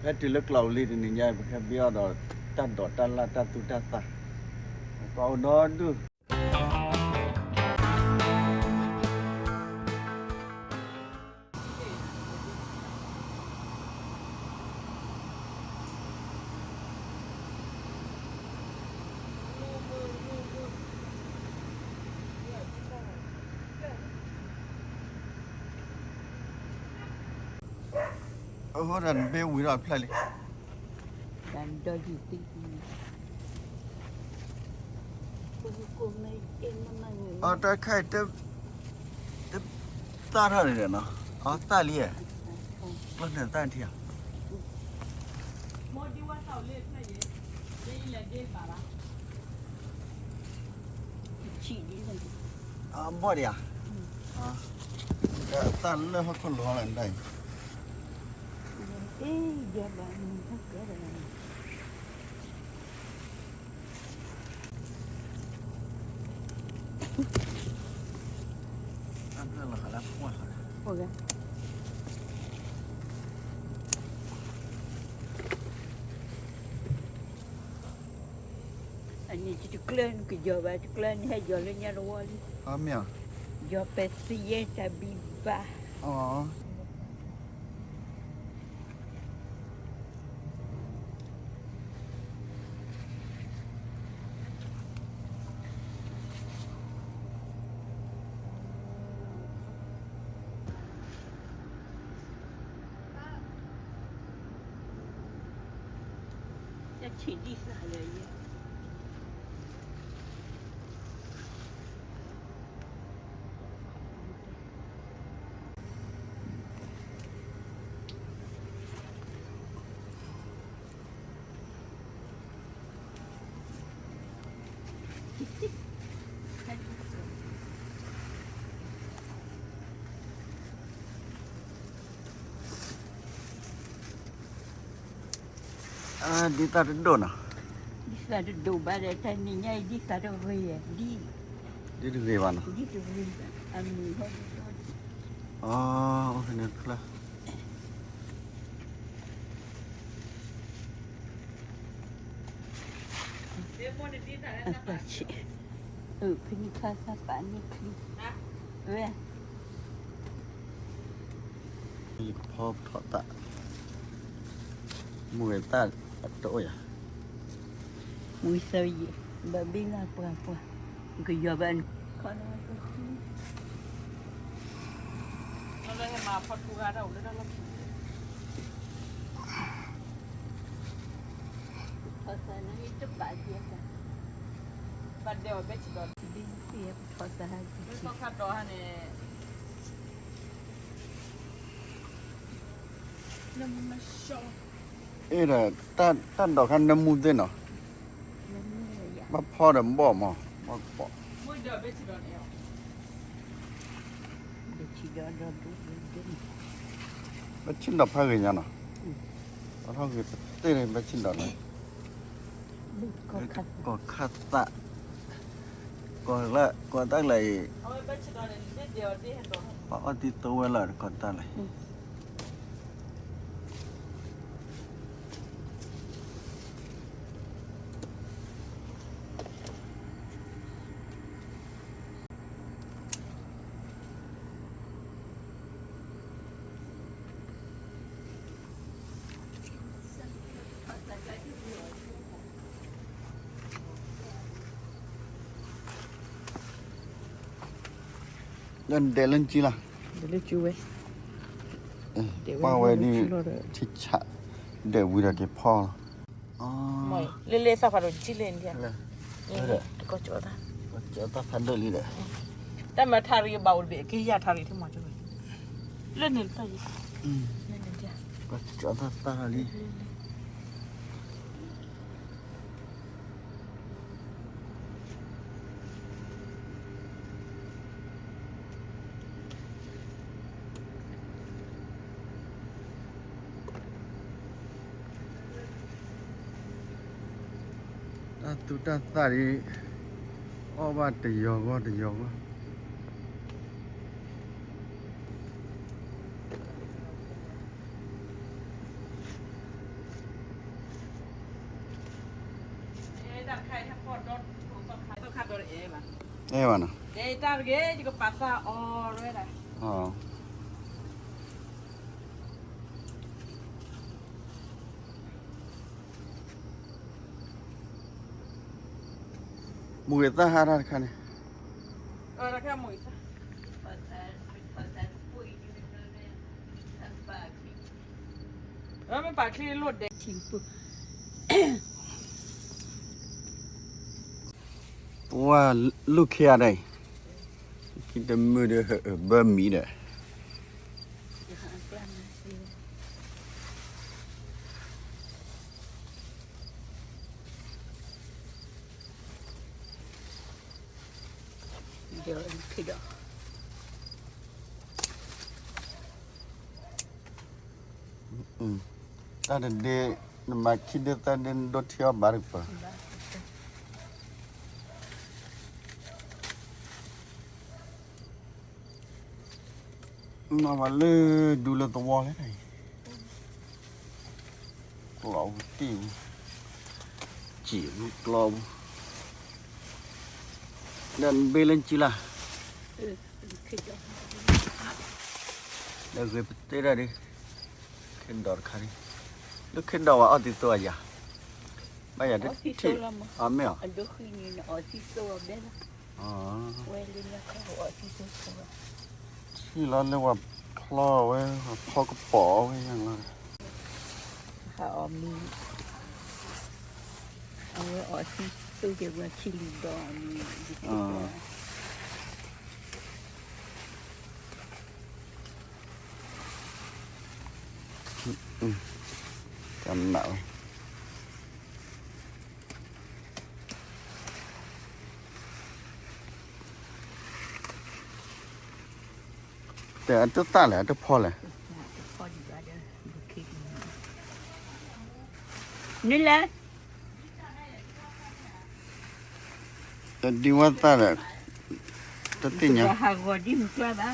ဟဲတုၤလၢကျီၢ်ဧိၤလံတနံၤညါ ပဟဲဘ့အီၣ်ဒီးတၢ်ဒိးတၢ်လၢ်တၢ်သူၣ်တၢ်သၣ်, ပှၤအိၣ်ဒီဒူၣ်. အဃိဒီးနဘ့ဝံၤဒီးဖျဲၣ်လံ. တၢ်ဒိးယံၤသံ အတၢ်ခါအံၤ တသၣ်ထီၣ်န့ၣ်ဒီးနီၤ, အသၣ်လံဧါ, ကျီၢ်န့ၣ်သၣ်ထံဧါ, အဘီၣ်ဒံးဧါ, အသၣ်လၢဟီၣ်ခိၣ်လီၤလၢဒၣ်အံၤ. အန့ၣ်တကျၢၢ် နကယီၤဘၣ်တကျၢၢ်န့ၣ် ဟဲယီၤလၢညါတဝီလံ, ယီၤပဲသယဲၢ်တၢ်ဘံၣ်ဘၣ်. ဆံးဒံၣ်သၣ်လၢယဲ ဒ်သၣ်တဒိၣ်နီၤ, ဒ်သၣ်တဒိၣ်ဘၣ်ဒီး တၢ်နံၤညါအံၤ ဒ်သၣ်တဂ့ၤ, ဒ်, ဒ်တဂ့ၤဘၣ်နီၤ, ဒ်တဂ့ၤဘၣ်, အမုၢ်ဟဲဒ်ဒီဒ်, အိၣ်ဖဲန့ၣ်ချၢ ဖဲန့ၣ်ခါသးပာ်န့ၢ်ချံ, ဝဲ ယကဖီထီၣ်သၣ်, မုၢ်ဝဲသၣ်အတအိၣ်ယၤ, မုၢ်သၢယံၤ, ဘၣ်ဘ့လၢပှၤပှၤ, ကယီၤဘၣ်န့ၣ်, ခီလၢကဃု, လၢဟဲမၤဖီထူဂၤတၢ်အိၣ်လၢတၢ်လီၢ်ခံ, ထီၣ်သးန့ၣ်တဘၣ်ယဲၢ်, ဘၣ်ဒဲးအီၤဘဲဆံးဒီး, ဘဲဆံးပထီၣ်သးဟဲ, ဘဲခီခါဒီးဟဲန့ၣ် အ့ဒီး တၢ်ဒိးခါနၢမူသ့ၣ်နီၤ, ဘၣ်ဖီဒီးဘီၣ်မး, ဘၣ်ကပီၤ, ဘၣ်ဆံးဒီးဖးဂ့ၤညါနီၤ, ဘၣ်ထီၣ်ဂ့ၤတသ့ၣ်န့ၣ် ဘၣ်ဆံးဒီးနီၤ, ကီၢ်ခါသၣ်, ကီၢ်လၢ ကီၢ်တၢ်လၢအံၤ, ပှၤအီၣ်သံသဝဲလၢကီၢ်တၢ်လၢအံၤ ဒဲးလၢကၠံလီၤ, ဒဲးလၢကၠံဝဲ, ပှၤဝဲဒ် ထံဆး, ဒဲးဝံၤဒီးက့ၤဖီလီၤ, လ့လ့သၣ်ဖးဒိၣ်ကၠံလ့, တကီၢ်ကၠီသၣ်, ကၠီသၣ်ဖးဒိၣ်လံဒီး, တၢ်မၤထါရံၣ်ဘၣ်အိၣ်တဘ့ၣ် က့ၤယၤထါရံၣ်ထံမီၤကၠီဝဲ, လၢန့ၣ်တၢ်ယံၤ, ကၠီသၣ်သၣ်လံ တၢ်သူတၢ်သၣ်ဒ်, အီၣ်ဘၣ်တယီၤဂီၢ်တယီၤဂီၢ် တၢ်သူတၢ်သၣ်န့ၣ် အဲၣ်ဘၣ်နီၤ. မူဂ့ၤသၣ်ဟါတၢ်တခါန့ၣ်, ပှၤလူၢ်ခ့အါဒၣ်အံၤ, ခံတမုၢ်ဒီးဘၢမံဒီး တၢ်တဒ့, နမၤခံဒ့သၢဒ့ နဒိးထံအီၣ်ဘၣ်တကပၤ. နီၢ်ဘၣ်လၢဒူလၢသဝီလဲၣ်, ကျီၢ်ပူၤတ့ၢ်ပူၤ, စံၣ်ပူၤကျီၢ်ပူၤ, ဒီးနဘ့လၢနစုလၢ်, ဒီးဂ့ၤပသ့ဒၣ်ဒုး, ခ့ဒီးတခါဒုး, လၢခ့ဒီးဝဲအီၣ်သံသိအယၤ, ဘၣ်ယၤတထံၣ်, အမ့ၢ်အီၤ ထံၣ်လီၤလၢပှၤဖျီအဝဲ ဖျီကပီၤအီၤဝဲယါလီၤ, အဝဲအီၣ်သံသိကဲဝဲခံလံဒီး, တၢ်နးဝဲ တဲအတသၣ်လဲၣ် အတဖီလဲၣ်, နလဲၤ တဒံဝဲသၣ်ဒီး, တသ့ၣ်ညါ, ဒ်အီၣ်ပှဲၤ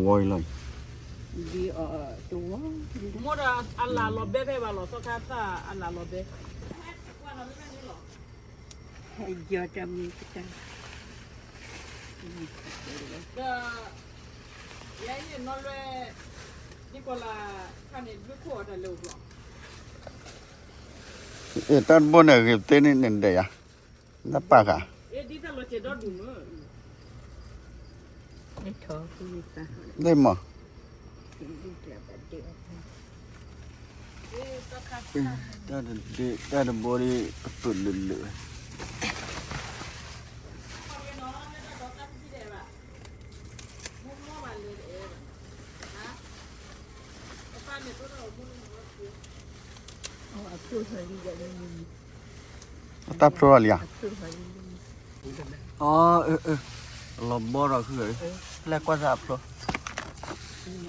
ဝီအံၤလီၤ, မိၢ်ဒီးအလၢ်လီၤဘဲဖဲဘၣ်လီၤ သီခါသၣ်အလၢ်လီၤဘဲ, ယီၤတၢ်မူကတၢၢ် ဒီး ယဲယနီၢ်လွဲ ဒ်ကီးလၢ ခါန့ၣ် ဘျုးခိၣ်အီၤတၢ်လၢအိၣ်ဘျီ, တၢ်တဘိန့ၣ်ဂ့ၤသ့န့ၣ်နဒဲးယၤ, နပာ်ဃာ်, ဒ်တၢ်လီၤစဲးဒီဒူၣ်မ့ၢ် လၢမး, တၢ်တဘိဒီး အပုၢ်လုာ်လုာ်ဝဲ အတၢ်ဖျိထီၣ်လံဧါ, အၢ အလီၤဘီထီၣ်ခုၣ်, လဲၤကွၢ်စၢ်အဖျိ,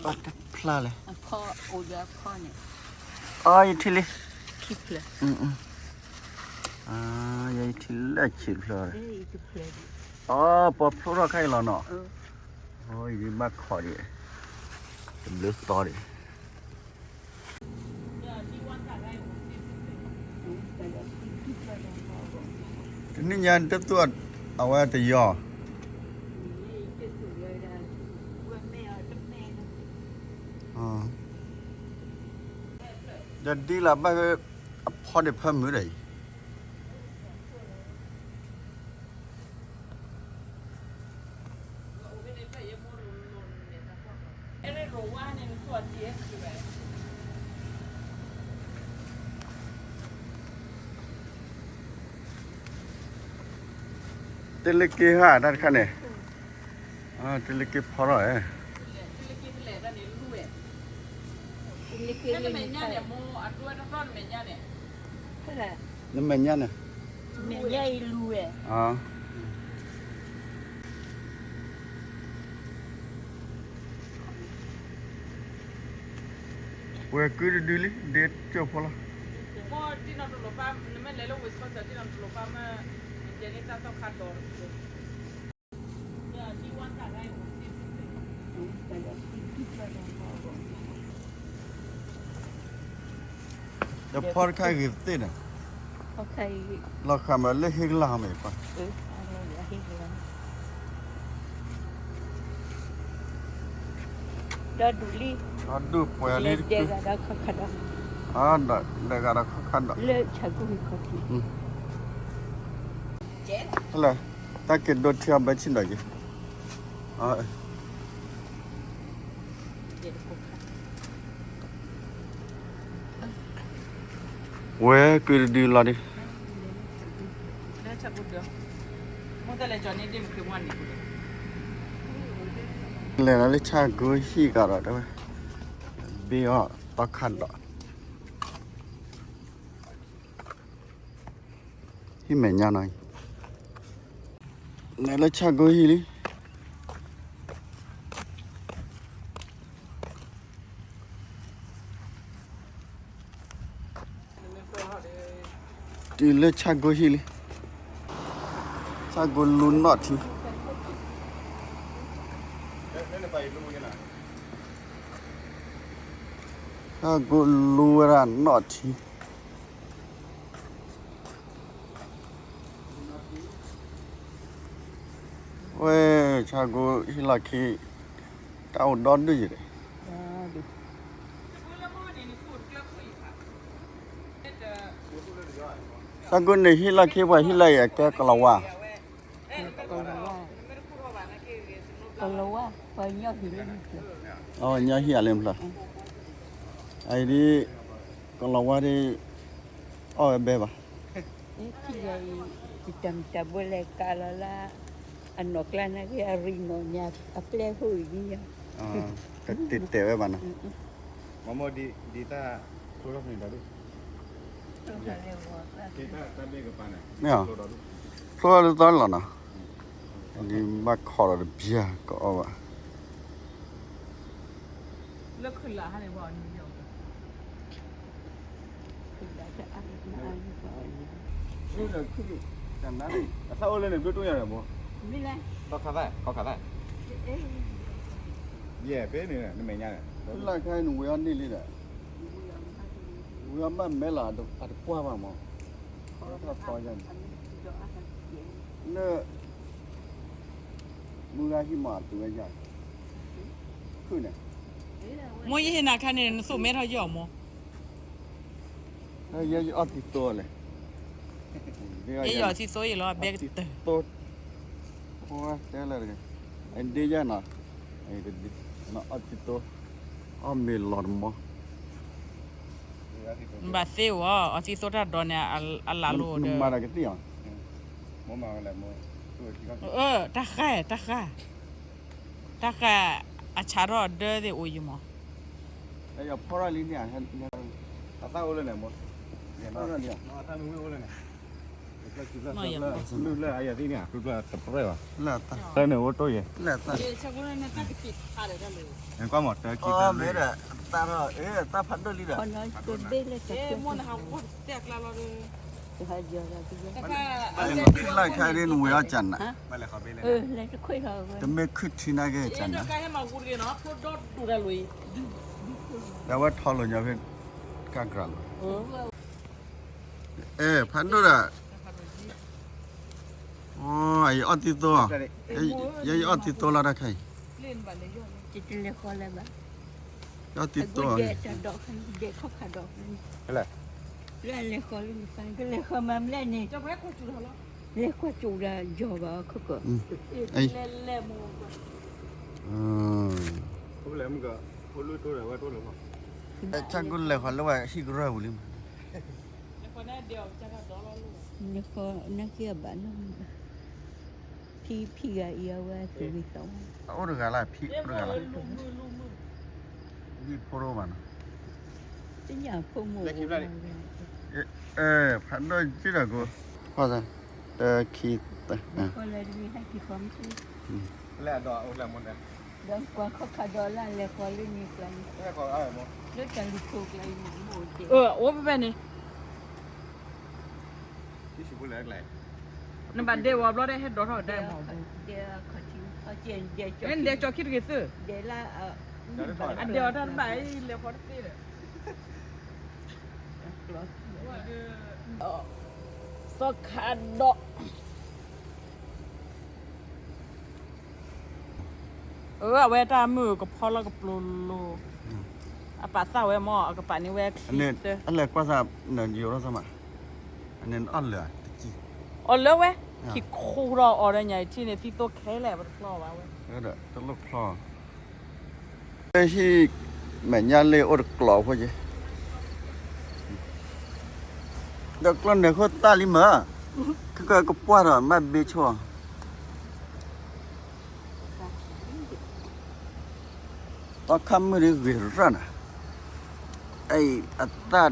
ဘၣ်တဖျါလဲၣ်, အၢ ယထံၣ်လံ, ယထံၣ်လၢဆံးဖျိ, အၢ ပှၤဖျိထီၣ်ခဲအံၤလီၤနီၤ, အံၤဒ်ဘၣ်ခိးဒံး, တဘျုးသီဒံး တနံၣ်ညါတသူၣ်အဝဲတယီၤ, ဒီးဒ်လၢဘၣ်အဖီဒံးဖၢမုၢ်ဒီးအံၤ တ့လၢက့ၤဟါတၢ်တခါန့ၣ်, တ့လၢက့ၤဖီထီၣ်, နမဲာ်ညါန့ၣ်, ပှဲၤကုတဒုလံ ဒ့ကၠိၣ်ဖိလီၤ, တၢ်တခါန့ၣ်, တၢ်တခါန့ၣ်, တၢ်တခါန့ၣ်, တၢ်တခါန့ၣ်, တၢ်တခါန့ၣ်, တၢ်တခါန့ၣ်, တၢ်တခါန့ၣ်, တၢ်တခါန့ၣ်, ဒီးဖီတခါဂ့ၤပသ့ၣ်န့ၣ်, လီၤဃာ်မးလၢဟ့ကလၢ်ဟီမ့ၢ်ပှၤ, ဒီဒူၣ်လံ, ဒီဒူၣ်ပှဲၤလံ, ဒီးဂၤဒီးခီခါဒီး, ဒီးဂၤဒီးခီခါဒီး, လၢဆၣ်ကိၢ်ဟံၣ်ခီၣ်ထံး, ဟဲလၢ, တၢ်က့ၤဒိထံအီၤဘၢဆံၣ်ဒီးက့ၤ ဝဲကုတဒုလီၤဒုး, လဲၤလီၤလၢဆၣ်ကိၢ်ဟံၣ်ကဒီးတဲဝဲ, ဘ့အီၣ်တီခါဒီး, ဟံၣ်မဲာ်ညါနီၤ, လဲၤလၢဆၣ်ကိၢ်ဟံၣ်လံ. တုၤလၢဆၣ်ကိၢ်ဟံၣ်လံ, ဆၣ်ကိၢ်လူနီၣ်ထံ, ဆၣ်ကိၢ်လူဝဲဒၣ်နီၣ်ထံ. ဝဲ ဆၣ်ကိၢ်ဟံၣ်လီၢ်ခံ တၢ်အိၣ်ဒီဒူၣ်ယံၤဒီး, ဆၣ်ကိၢ်န့ၣ်ဟံၣ်လီၢ်ခံ ပှၤဟံၣ်လီၢ်အံၤအကဲကလီၤဝါ, အညီဟံၣ်အလၢမဖျါ, အအံၤဒ် ကလီၤဝါဒ် အီၣ်ဝဲဘဲဘၣ်. တၢ်မတၤဘိလဲၤကးလီၤလၢ အနီၢ်ကျါနာ်က့ အရံနီၢ်ညါ အပျဲၢ်ဟိၣ်အံၤန့ၣ်, တတဲာ်တဲာ်ဝဲဘၣ်နီၤ, မ့ၢ်, ဖျိလၢသီလီၤနီၤ, ဒ်ဘၣ်ခီၣ်ဒီးတဘျၢ ကအီၣ်ဘၣ်. အသၣ်အိၣ်လၢန့ၣ် ဘျုးတူၢ်ညါန့ၣ်ဘိ, ယဲၢ်ဖဲန့ၣ် နမဲာ်ညါန့ၣ်, လၢခါနဝံၤအီၣ်န့ၢ်လံဒီး, ဝံၤအီၣ်ဘၣ်မဲလီၤ အတပှၢ်ဘၣ်မး, ထီၣ်သီယါန့ၣ်, လၢ မုၢ်ဂၤဟံၣ်မးအတုၤဝဲယါ, ခုန့ၣ်, မိၢ်ယဟ့ၣ်နၤခါန့ၣ် နသိၣ်မဲထီၣ်ယီၢ်မး, ယဲယအီၣ်သံသိလဲၣ်, ယဲယအီၣ်သံသိအံၤလီၤ ဘဲကတၢၢ်, တဲလၢတဂ့ၤ, အဒ့ယဲနီၤ, အီၣ်သံသိ, အီၣ်မ့ၤလီၤတမီ, နဘၣ်သ့ဝဲ အီၣ်သံသိတၢ်ဒီးန့ၣ် အလၢ်လိၤဒီး, မၤတၢ်ကသ့ၣ်အီၤ, တၢ်ဃၢ် တၢ်ဃၢ်, တၢ်ဃၢ်, အဆါထီၣ်ဒၢသ့ၣ်အိၣ်ယံၤမး, အသၣ်အိၣ်လၢန့ၣ်မး, လၢအယၤသ့ၣ်န့ၣ် တပြဲၢ်ဘၣ်, လၢန့ၣ်အိၣ်တိၢ်ယဲ, ကွၢ်မးတၢ်ခံသၢလၢ, တၢ်ဖးဒိၣ်လံဒီး, လၢခါဒ်နဝံၤအီၣ်ကၢ်နၤ, တမ့ၢ်ခုၣ်ထံနာ်က့ၤကၢ်နၤ, အဝဲထီၣ်လိာ်ညီဖဲ ကၢ်ကြၢ်လီၤ, အဲ ဖးဒိၣ်ဒီး, ယအီၣ်သံသိ, ယအီၣ်သံသိလီၤတၢ်ခဲအံၤ, ယအီၣ်သံသိ, လဲၤဃီလၢန့ၣ်, လဲၤဃီမၤမလဲၣ်န့ၣ်, လဲၤဃီကၠူၣ်ဒီးယီၤဘၣ်ခီကီၢ်, ဆၣ်ကိၢ်လဲၤဃီလၢဝဲဟံၣ်ကရၢၢ်ပူၤလံမး, လဲၤဃီနာ်က့အဘၣ်နီၤ, ဖံဖံဂၤအံၤအဝဲသူၣ်ဝံၤသးဝါ, အိၣ်တဂၤလၢ် ဖံအိၣ်တဂၤလၢ်, ဖံဖိတအိၣ်ဘၣ်နီၤ, သ့ၣ်ညါဖိမိၢ်, ဖးဒိၣ်က့ဒီးကိး, တၢ်ခံ, ဒီးကွၢ်ခီခါဒီးလၢလဲၤဃီလၢန့ၣ်ကျါန့ၣ်, လၢတၢ်လူၢ်ခိၣ်ကျါအံၤန့ၣ်, အိၣ်ဖဲဖဲန့ၣ် နဘၣ်ဒဲဝဲဘျီဒဲး ဟဲဒိးထီၣ်ဒဲးမး, ဒဲးကၠီခံတဂ့ၤသၢ, အဒဲးအီၤတၢ်တဘၣ်အံၤ လဲၤဃီတသ့ဒီး, သီခါဒီး အဝဲတၢ်မုၣ်ကဖီလီၤကပျိၤလိၤ, အပာ်သၣ်ဝဲမၢ် အကပာ်န့ၢ်ဝဲချံသၢ, အလဲၤကွၢ်သး နယိၤထီၣ်သးမး, အန့ၣ်အီၣ်လၢာ်တကံၢ်, အီၣ်လၢဝဲ, ခံခူၣ်ထီၣ်အီၤဒီးညါအံၤထံၣ်န့ၣ် သံသိၣ်ခဲလၢာ် ပတဖျီၣ်ဘၣ်ဝဲ, တလိၣ်ဖျီၣ် ဟံၣ်မဲာ်ညါလ့အိၣ်တကျိၤဖိက့ၤ, ဒီးကျီၢ်နၢၤခိၣ်သၣ်လံမၢ်, ကကကပှၢ်ဒီးမ့ၢ်ဘ့ဆိၣ်, သီခါမုၣ်ဒ်ဂ့ၤရၣ်နၤ, အအံၤအသၣ်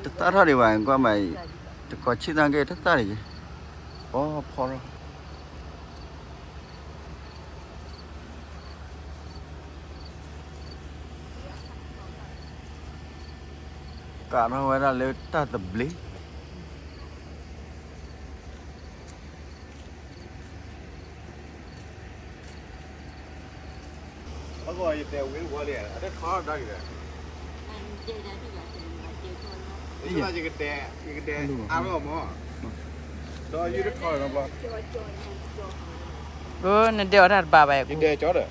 တသၣ်ထီၣ်ဒံးဘၣ် ကွၢ်မးအံၤ, တကိးဆံၣ်သၣ်က့ၤတသၣ်ဒံးက့ၤ, ပီဖီထီၣ် ကးထီၣ်ဝဲဒၣ်လၢတၢ်သဘျ့ အဂီၢ်ယတဲဝံၤဝီလံ အတထီဒါက့ၤ, ယကတဲ ယကတဲအါဂီၢ်မး, ဒီးယတထီလီၤဘျီ, နဒဲအီၤတၢ်တဘၣ်ဘၣ်, ယဒဲကၠီဒီး,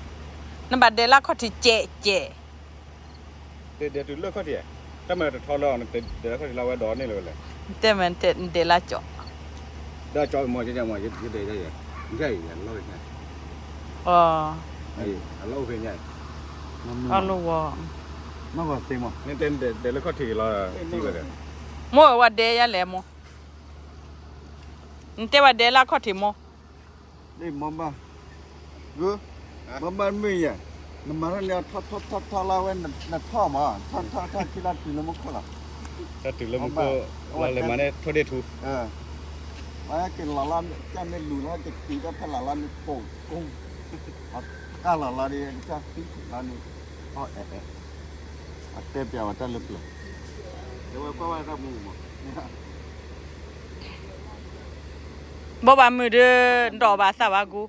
နဘၣ်ဒဲလၢခီၣ်ထံးကဲးကဲး တဲဒဲတုၤလၢခီၣ်ထံး, တၢ်မၤတထီလၢအီၤ နတဲဒဲလၢခီၣ်ထံးလၢဝဲဒီးန့ၣ်လၢဝဲလဲၣ်, တဲမ့ၢ်နတဲနဒဲလၢကၠီ, ဒီးကၠီမ့ၢ်ယတဲမ့ၢ်ယတဲယဲ, ယဲအံၤလီၤ, အလီၤအိၣ်ဖဲညါ, အလီၤဝီ, မ့ၢ်တဲနဒဲလၢခီၣ်ထံးလီၤ, မိၢ်ဝဲဒဲယါလဲၣ်မိၢ်, နတဲဝဲဒဲလၢခီၣ်ထံးမိၢ် မ့ၢ်ဘၣ်, မ့ၢ်ဘၣ်မုၢ်ယဲ, နမၤထီၣ်န့ၣ်ထီထီထီထီလၢဝဲ နထီၣ်မး, ထီထီထီထီခံလၢတုၤလၢမူခိၣ်လီၤ, တၢ်တုၤလၢမူခိၣ်, လၢမၤန့ၣ်ထိၣ်ဒ့ၣ်ထူ, မၤက့ၤလီၤလၢကၢ်မ့ၢ်လူၤလီၤ ကတုၤတၢ်ဖဲလၢ်လၢမ့ၢ်ပိာ်ကိၢ်, ကၢ်လီၤလၢဒ်ကၢ်သံလၢန့ၣ်, အဲၣ်အဲၣ်, အတဲပျးဝဲတၢ်လၢပျၢၤ, တဲဝဲကွၢ်ဝဲတၢ်မူမး ဘိးဘၣ်မုၢ်ဒီး ဒီးဘၣ်သၣ်ဘၣ်ကူ,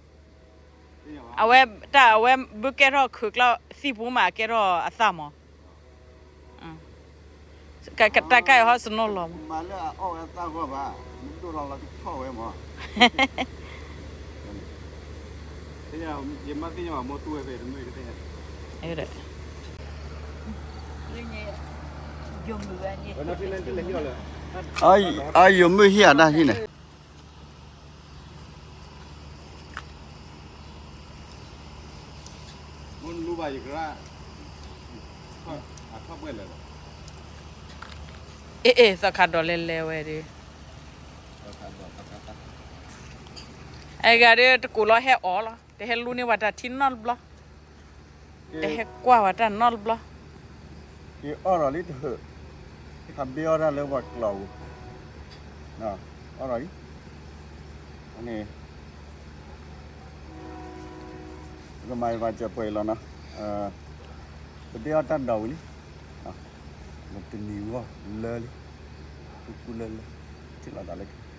အဝဲတၢ်အဝဲဘုကဲထီၣ်ခုးကျီသံၣ်ပူၤမး ကဲထီၣ်အသၣ်မး, တၢ်ကဲဟီစနီၤလီၤမး, မၤလၢအအီၣ်ဝဲသၣ်ဂီၢ်ဘၣ်, မ့ၢ်ဒိၣ်ထီၣ်လီၤကထီၣ်ဝဲမး, ယမ့ၢ်သ့ၣ်ညါဘၣ်မိၢ်သူဝဲဖဲတမုၢ်တသ့ၣ်ညါ, အယိာ်မုၢ်ဟံၣ်အတၢ်ဟံၣ်န့ၣ် မ့ၢ်လူဘၣ်ယကရၢ, အထီၣ်ပှဲၤလၢာ်လီၤ, အ့ၣ်အ့ၣ် သီခါဒီးလဲၤလဲၤဝဲဒီး, အဂၤဒီးတကိးလီၤဟဲအီၣ်လီၤ, တဟဲလူန့ၢ်ဝဲတၢ်ထံနီတဘျီ, တဟဲကွၢ်ဝဲတၢ်နီတဘျီ, က့ၤအီၣ်ဒီးလံတဟၢၣ်, ဟးဘ့အီၣ်တၢ်လၢပှၤကျီၢ်ပူၤ, အီၣ်ဒီးလံ, န့ၣ် ပကမၤယပာ်စၢၤပှဲၤအံၤလီၤနီၤ, ပဘ့အီၣ်တၢ်ဒီးဝံၤလံ, လၢတနံၤဂီၢ်လၢလံ, ကူကူလၢလၢ, ထံၣ်လိာ်သးလၢ